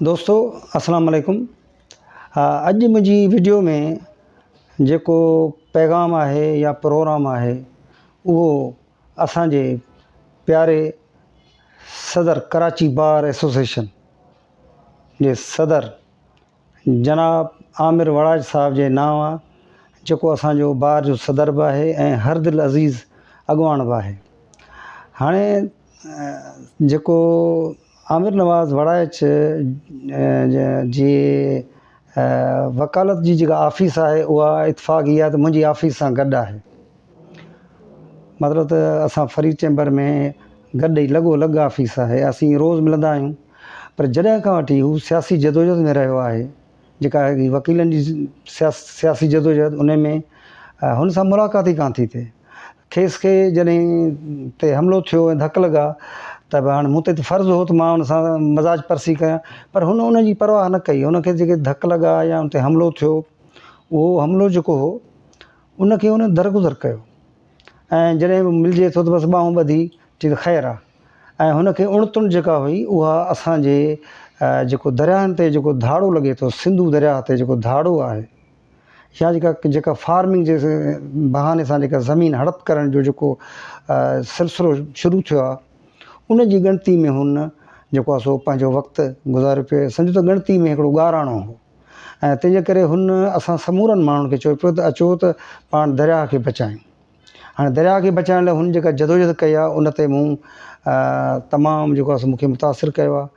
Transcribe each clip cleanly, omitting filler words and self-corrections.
دوستو اسلام عليڪم اڄ منهنجي وڊيو ۾ جيڪو پيغام آهي يا پروگرام آهي اهو اسان جي پياري صدر ڪراچي بار ايسوسيئيشن جي صدر جناب عامر وڙائچ صاحب جي نانء آ جيڪو اسان جو بار جو صدر به آهي ۽ هر دل عزيز اڳواڻ به آهي. هاڻي جيڪو عامر نواز وڙائچ جي وڪالت جي جيڪا آفيس آهي اها اتفاق اها ته منهنجي آفيس سان گڏ آهي. مطلب ته اسان فريد چيمبر ۾ گڏ ئي لڳو لڳ آفيس آهي اسين روز ملندا آهيون. پر جڏهن کان وٺي هو سياسي جدوجهد ۾ رهيو آهي، جيڪا وڪيلن جي سياسي جدوجهد ان ۾ هن سان ملاقات ئي ڪانه ٿي ٿئي. کيس کي جڏهن تي حملو ٿيو ۽ ڌڪ لڳا ته به هاڻي مون تي ته فرض هو ته مان ان سان مزاج پرسي ڪيان پر هن ان جي پرواهه نه ڪئي. هن کي جيڪي ڌڪ لڳا يا ان تي حملو ٿيو اهو حملو جيڪو هو ان کي هن درگذر ڪيو ۽ جڏهن به ملجي ٿو ته بس ٻانهون ٻڌي چئي ته خير آ. ۽ هن کي اڻ تڻ جيڪا هئي اها اسان جي جيڪو درياهن تي جيڪو ڌاڙو لڳي ٿو سنڌو درياهه تي جيڪو ڌاڙو آهي يا جيڪا جيڪا فارمنگ جي بهاني سان جيڪا زمين هڙپ ڪرڻ جو جيڪو سلسلو شروع ٿيو آهي ان جي ڳڻتي ۾ هن جيڪو آهي سو پنهنجو وقت گذاريو پيو سمجهو ته ڳڻتي ۾ هڪڙو ڳاراڻو هو ۽ تنهنجي ڪري هن اسان سمورن ماڻهن کي چيو پيو ته اچو ته پاڻ درياهه کي بچايون. هاڻي درياهه کي بچائڻ لاء هن جيڪا جدوجهد ڪئي آهي ان تي مون تمام جيڪو آهي سو مون کي متاثر ڪيو آهي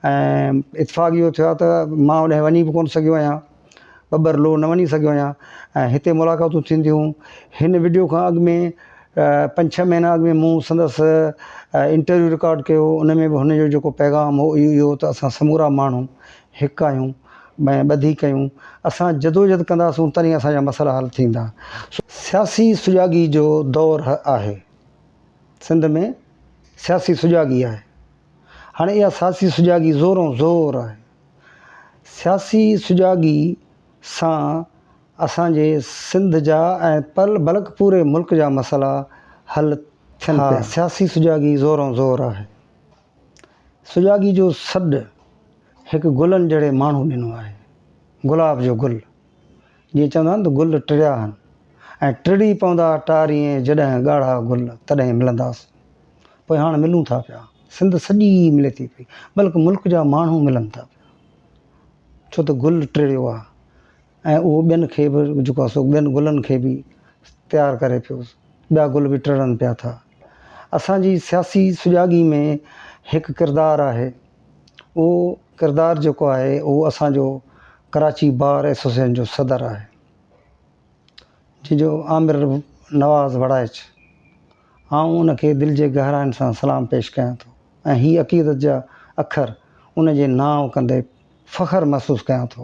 ۽ اتفاق اهو ٿيو آهي ته مان اوڏانهن وڃي به ڪونه سگهيو آهيان ٻٻرلوء نه وڃي سگهيو آهيان ۽ هتي ملاقاتون ٿينديون هن وڊيو کان اڳ ۾ پنج ڇهه مهينا اڳ ۾ مون سندس انٽرويو رڪارڊ ڪيو ان ۾ به هن جو جيڪو پيغام هو اهو ئي هو ته اسان سمورا ماڻهو هڪ آهيون ۾ ٻڌي ڪيون، اسان جدوجھد ڪنداسون تڏهن اسان جا مسئلا حل ٿيندا. سياسي سجاڳي جو دور آهي، سنڌ ۾ سياسي سجاڳي آهي، هاڻي اها سياسي سجاڳي زورون زور آهي، سياسي سجاڳي سان اسان جي سنڌ جا ۽ پل بلڪ پوري ملڪ جا مسئلا حل ٿين پيا. سياسي سجاڳي زورون زور آهي، سجاڳي جو سڏ هڪ گلن جهڙي ماڻهو ڏنو آهي. گلاب جو گل. جيئن چوندا آهن ته گل ٽڙيا آهن ۽ ٽڙي پوندا ٽارين جڏهن ڳاڙها گل تڏهن ملنداسون. پوء هاڻ ملون ٿا پيا. سنڌ سڄي ملي ٿي پئي. بلڪ ملڪ جا ماڻهو ملن ٿا پيا. ڇو ته گل ٽڙيو آهي ۽ اهو ٻين کي به جيڪو آهي سو ٻين گلن کي به تيار ڪري پيو. ٻيا گل به ٽڙن پيا ٿا. اسان جي سياسي سجاڳي ۾ هڪ ڪردار آهي. اهو ڪردار جيڪو آهي اهو اسان جو ڪراچي بار ايسوسيئيشن جو صدر آهي جنهن جو عامر نواز وڙائچ آئون ان کي دل جي گهراين سان سلام پيش ڪيان ٿو ۽ هي عقيدت جا اکر ان جي نانء ڪندي فخر محسوس ڪيان ٿو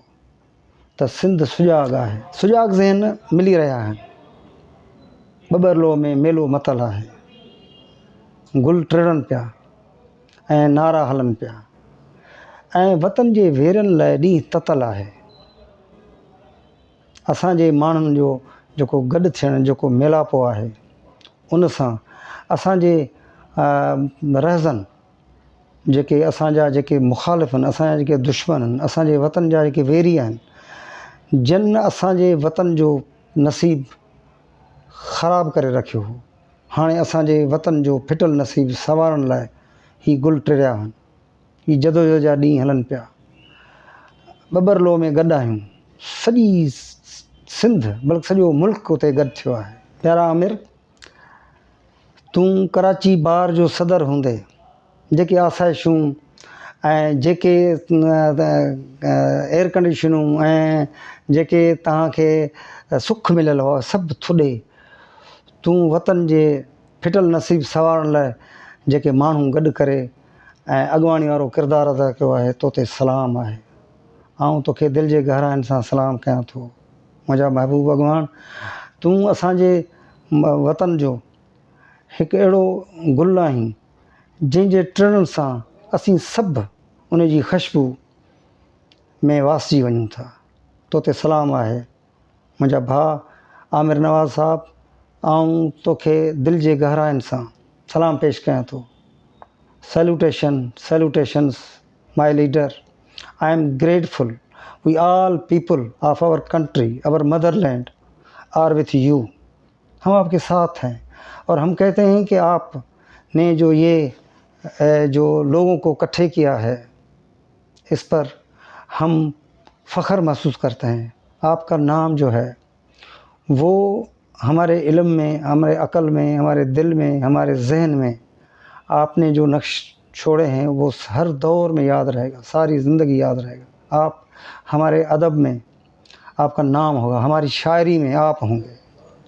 ته سنڌ سجاڳ آهي. سجاڳ ذهن ملي رهيا آهن. ٻٻرلوء ۾ ميلو متل آهي. گل ٽڙن پيا ۽ نعرا هلن پيا ۽ وطن جي ويرين لاء ڏينهن تتل آهي. اسان جي ماڻهن جو جيڪو گڏ ٿيڻ جيڪو ميلاپو آهي ان سان اسان جي رهزن جيڪي اسان جا جيڪي مخالف آهن، اسان جا جيڪي دشمن آهن، اسان جي وطن جا جيڪي ويري آهن، جن اسان جي وطن جو نصيب خراب ڪري رکيو هو، هاڻي اسان جي وطن جو ڦٽل نصيب سنوارڻ لاء هي گل ٽڙيا آهن، هي جدوجهد جا ڏينهن هلن پيا. ٻٻرلوء ۾ گڏ آهيون، سڄي سنڌ بلڪ سڄو ملڪ اتي گڏ ٿيو آهي. پيارا عامر! تون ڪراچي بار جو صدر هوندي جيڪي آسائشون ۽ جيڪي ايئر ڪنڊيشنون ۽ جيڪي توهان کي سک مليل هئا سڀ ٿڏي تون وطن جي ڦٽل نصيب سنوارڻ لاء جيڪي ماڻهو گڏ ڪري ۽ اڳواڻي وارو ڪردار ادا ڪيو آهي تو تي سلام آهي آئون توکي دل جي گهراين سان سلام ڪيان ٿو منهنجا محبوب اڳواڻ تون اسان جي وطن جو هڪ اهڙو گل آهين جنهن جي ٽڙڻ سان اسين سڀ ان جي خشبو ۾ واسجي وڃون ٿا. تو تي سلام آهي منهنجا ڀاء عامر نواز صاحب آئون توکي دل جي گهراين سان سلام پيش ڪيان ٿو. سيلوٽيشن سيلوٽيشنس مائي leader. I am grateful we all people of our country our motherland are with you हम आपके साथ हैं और हम कहते हैं कि आप ने जो ये जो लोगों को इकट्ठे किया है इस पर हम फ़ख्र महसूस करते हैं। आपका नाम जो है वो हमारे इल्म में, हमारे अकल में, हमारे दिल में, हमारे ज़हन में आपने जो नक्श छोड़े हैं वो हर दौर में याद रहेगा, सारी ज़िंदगी याद रहेगा। आप हमारे अदब में आपका नाम होगा, हमारी शायरी में आप होंगे।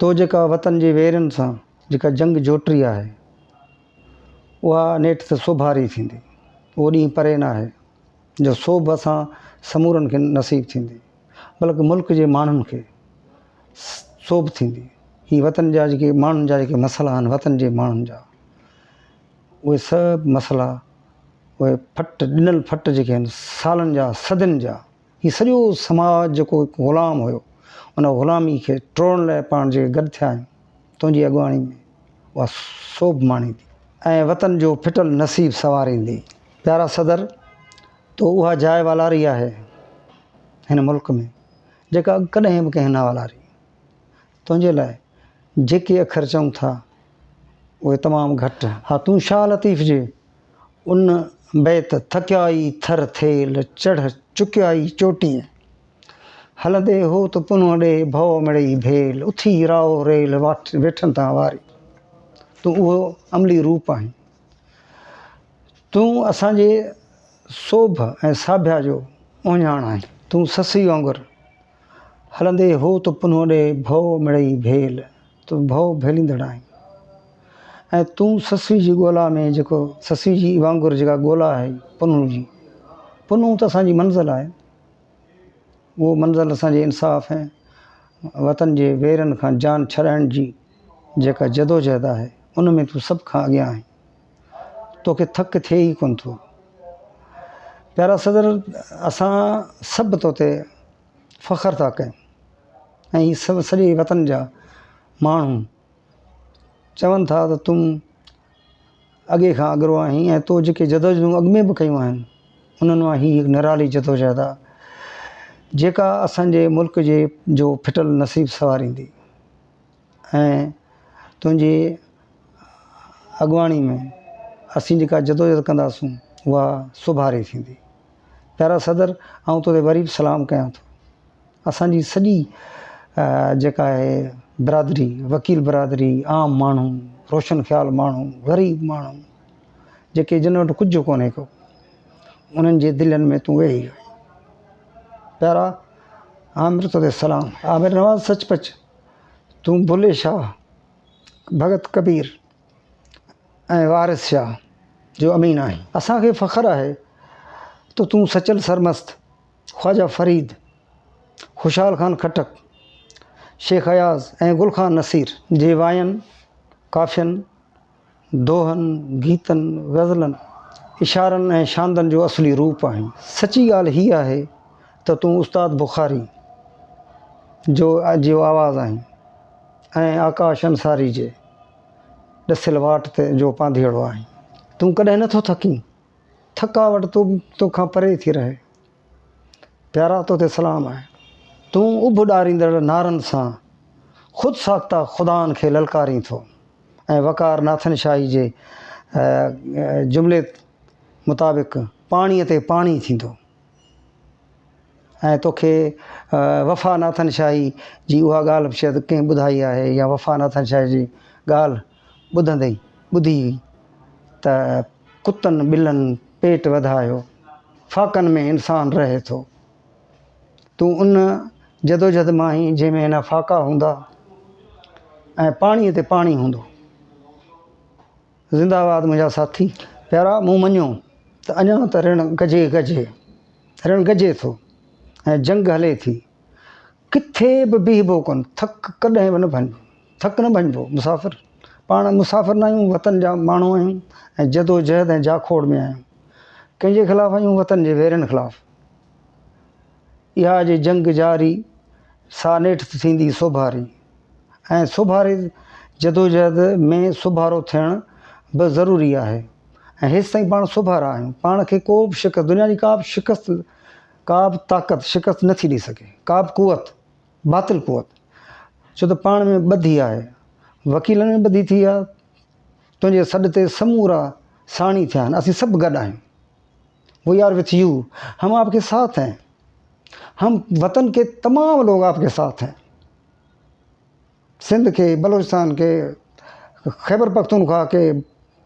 तो जेका वतन जे वेरनि सां जेका जंग जोटी आहे उहा नेठि त सोभारी थींदी, उहो ॾींहुं परे न आहे जो सोभ असां समूरनि खे नसीब थींदी, बल्कि मुल्क जे माण्हुनि खे सोभ थींदी। ही वतन जा जेके माण्हुनि जा जेके मसइला आहिनि, वतन जे माण्हुनि जा उहे सभु मसइला, उहे फट ॾिनल फट जेके आहिनि सालनि जा, सदियुनि जा, ही सॼो समाज जेको हिकु ग़ुलाम हुयो उन ग़ुलामी खे टोड़ण लाइ पाण जेके गॾु थिया आहियूं तुंहिंजी अॻुवाणी में उहा सोभ माणींदी ऐं वतन जो फिटल नसीब संवारींदी। प्यारा सदर, तो उहा जाइ वालारी आहे हिन मुल्क में जेका अॻु कॾहिं बि कंहिं न वालारी। तुंहिंजे लाइ जेके अखर चऊं था उहे तमामु घटि आहिनि। हा, तूं शाह लतीफ़ जे उन बैत थकिया ई थर थेल चढ़ चुकिया ई चोटीअ, हलंदे हो त पुनहुं ॾे भौ मिड़ई भेल, उथी राओ रेल वेठनि तां वारी। तूं उहो अमली रूप आहीं। तूं असांजे सोभ ऐं साभ्या जो ओञाण आहीं। तूं ससी वांगुरु हलंदे हो त पुनहुं ॾे भौ मिड़ई भेल, तूं भौ भेलींदड़ आहीं। ऐं तूं ससी जी ॻोल्हा में जेको ससी जी वांगुरु जेका ॻोल्हा आहे पुनहुं जी, पुनहुं त असांजी मंज़िल आहे, उहो मंज़िल असांजे इंसाफ़ ऐं वतन जे वेरनि खां जान छॾाइण जी जेका जदोजहद आहे उन में तूं सभ खां अॻियां आहीं। तोखे थक थिए ई कोन थो। प्यारा सदर, असां सभु तो ते फ़ख़्र था कयूं ऐं हीअ सभु सॼे वतन जा माण्हू चवनि था त तूं अॻे खां अॻिरो आहीं ऐं तो जेके जदोजहदूं अॻु में बि कयूं आहिनि उन्हनि मां हीअ हिकु निराली जदोजहद आहे जेका असांजे मुल्क जे जो फिटल नसीब संवारींदी ऐं तुंहिंजी अॻुवाणी में असीं जेका जदोजहद कंदासूं उहा सुभारी थींदी। प्यारा सदर, आउं तोखे वरी बि सलाम कयां थो। असांजी सॼी जेका आहे बिरादरी, वकील बिरादरी, आम माण्हू, रोशन ख़्याल माण्हू, ग़रीब माण्हू जेके जिन वटि कुझु कोन्हे को, उन्हनि जे दिलनि में तूं वेही आहीं। प्यारा आमिर, तोखे सलाम। आमिर नवाज़, सच पच तूं बुले शाह, भगत कबीर ऐं वारिस शाह जो अमीन आहीं। असांखे फ़ख़्र आहे त तूं सचल सरमस्त, ख़्वाजा फरीद, ख़ुशहाल ख़ान खटक, शेख अयाज़ ऐं गुल ख़ान नसीर जे वायनि, काफ़ियनि, दोहनि, गीतनि, ग़ज़लनि, इशारनि ऐं शांदनि जो असली रूप आहीं। सची ॻाल्हि हीअ आहे त तूं उस्ताद बुखारी जो जो आवाज़ आहीं ऐं आकाश अंसारी जे ॾसियल वाट ते जो पांधियड़ो आहीं। तूं कॾहिं नथो थकीं, थकावट तो तोखां परे थी रहे। प्यारा, तो ते सलाम आहे। तूं उभ ॾारींदड़ नारनि सां ख़ुदि साख़्ता ख़ुदानि खे ललकारीं थो ऐं वकार नाथन शाही जे जुमिले मुताबिक़ पाणीअ ते पाणी थींदो ऐं तोखे वफ़ा नाथन शाही जी उहा ॻाल्हि बि शायदि कंहिं ॿुधाई आहे या वफ़ा नाथन शाही जी ॻाल्हि ॿुधंदे ई ॿुधी हुई त कुतनि ॿिलनि पेट वधायो, फाकनि में इंसान रहे थो। तूं उन जदोजहद मां आहीं जंहिंमें न फाका हूंदा ऐं पाणीअ ते पाणी हूंदो। ज़िंदाबाद मुंहिंजा साथी। प्यारा, मूं मञियो त अञा त रिण गजे गजे, रिण गजे थो ऐं जंग हले थी, किथे बि बीहबो कोन, थक कॾहिं बि न भञिबो, थक न भञिबो। मुसाफ़िर, पाण मुसाफ़िर न आहियूं, वतन जा माण्हू आहियूं ऐं जदोजहद ऐं जाखोड़ में आहियूं। कंहिंजे ख़िलाफ़ आहियूं? वतन जे वेरनि ख़िलाफ़। इहा जे जंग जारी सा नेठि थींदी सोभारी ऐं सोभारी जदोजहद में सुभारो थियणु बि ज़रूरी आहे ऐं हेसि ताईं पाण सुभारा आहियूं। पाण खे को बि शिकस्त, दुनिया जी का बि शिकस्त ڪا به طاقت شڪست نه ٿي ڏئي سگهي، ڪا به قوت، باطل قوت، ڇو ته پاڻ ۾ ٻڌي آهي، وڪيلن ۾ ٻڌي ٿي آهي، تنهنجي سڏ تي سمورا ساڻي ٿيا آهن، اسين سڀ گڏ آهيون، وي آر وٿ يو، هم آپ ڪي ساٿ هين، هم وطن ڪي تمام لوگ آپ ڪي ساٿ هين. سنڌ کي، بلوچستان کي، خيبر پختونخوا کي،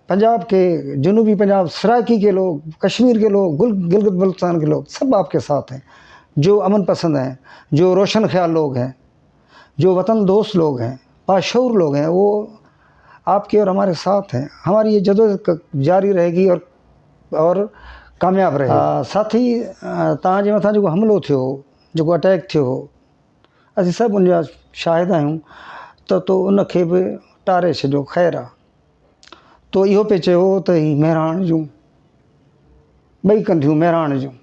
پنجاب کي، جنوبي پنجاب، سرائيڪي کے لوگ، ڪشمير کے لوگ، گلگت بلتستان کے لوگ سب آپ کے ساتھ ہیں، جو امن پسند ہیں، جو روشن خیال لوگ ہیں، جو وطن دوست لوگ ہیں، باشعور لوگ ہیں، وہ آپ کے اور ہمارے ساتھ ہیں۔ ہماری یہ جدوجہد جاری رہے گی اور اور ڪامياب رهي گي۔ ساٿي توهان جي مٿان جيڪو حملو ٿيو هو، جيڪو اٽيڪ ٿيو هو، اسين سڀ ان جا شاهد آهيون ته تو ان کي به ٽاري ڇڏيو خير آ. تو اهو پئي چيو ته هي مهراڻ جون ٻئي ڪنڌيون مهراڻ جون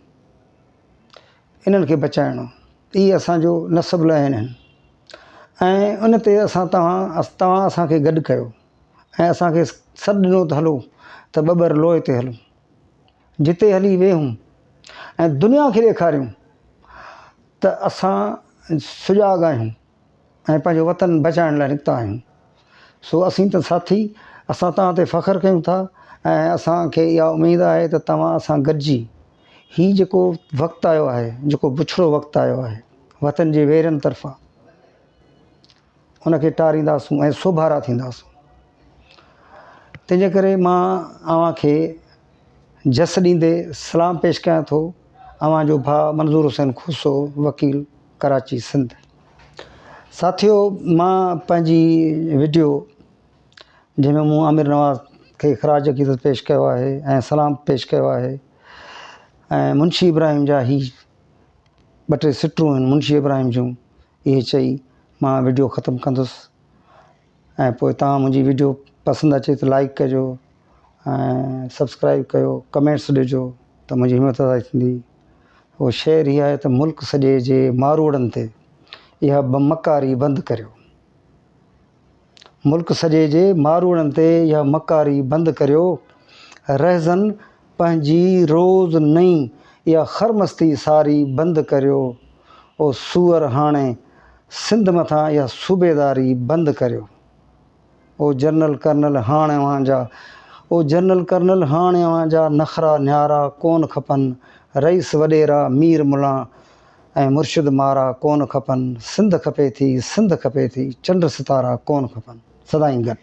انهن کي بچائڻو اهي اسان جو نصب العين آهن ۽ ان تي اسان توهان توهان اسان کي گڏ ڪيو ۽ اسان کي سڏ ڏنو ته هلو ته ٻٻر لوء تي هلون جتي هلي ويهون ۽ دنيا کي ڏيکاريون ته اسان سجاڳ آهيون ۽ پنهنجو وطن بچائڻ لاء نڪتا آهيون. سو اسين ته ساٿي اسان توهان تي فخر ڪيون ٿا ۽ اسان کي اها اميد آهي ته توهان اسان گڏجي هي جيڪو وقت آيو آهي جيڪو بڇڙو وقت آيو آهي وطن جي ويرين طرفان ان کي ٽارينداسون ۽ سوڀارا ٿينداسون. تنهنجي ڪري مان اوهان کي جس ڏيندي سلام پيش ڪيان ٿو. اوهان جو ڀاء منظور حسين کوسو، وڪيل، ڪراچي، سنڌ. ساٿيو مان پنهنجي وڊيو جنهن ۾ مون عامر نواز کي خراج عقيدت پيش ڪيو آهي ۽ سلام پيش ڪيو آهي ۽ منشي ابراهيم جا هي ٻه ٽي سٽون آهن منشي ابراهيم جون اهي چئي مان وڊيو ختم ڪندس ۽ پوء توهان منهنجي وڊيو پسند اچي ته لائڪ ڪجو ۽ سبسڪرائب ڪيو ڪمينٽس ڏجو ته منهنجي همت افزائي ٿيندي اهو شعر هي آهي ته ملڪ سڄي جي ماروئڙن تي اها مڪاري بند ڪريو ملڪ سڄي جي ماروئڙن تي اها مڪاري بند ڪريو رهزن پنهنجي روز نئين اها خرمستي ساري بند ڪريو او سوئر هاڻي سنڌ مٿان اها صوبيداري بند ڪريو او جنرل ڪرنل هاڻ اوهان جا او جنرل ڪرنل هاڻ اوهان جا نخرا نيارا ڪون کپن رئيس وڏيرا مير ملان ۽ مرشد مارا ڪون کپن سنڌ کپي ٿي سنڌ کپي ٿي چنڊ ستارا ڪون کپن سدائين گڏ.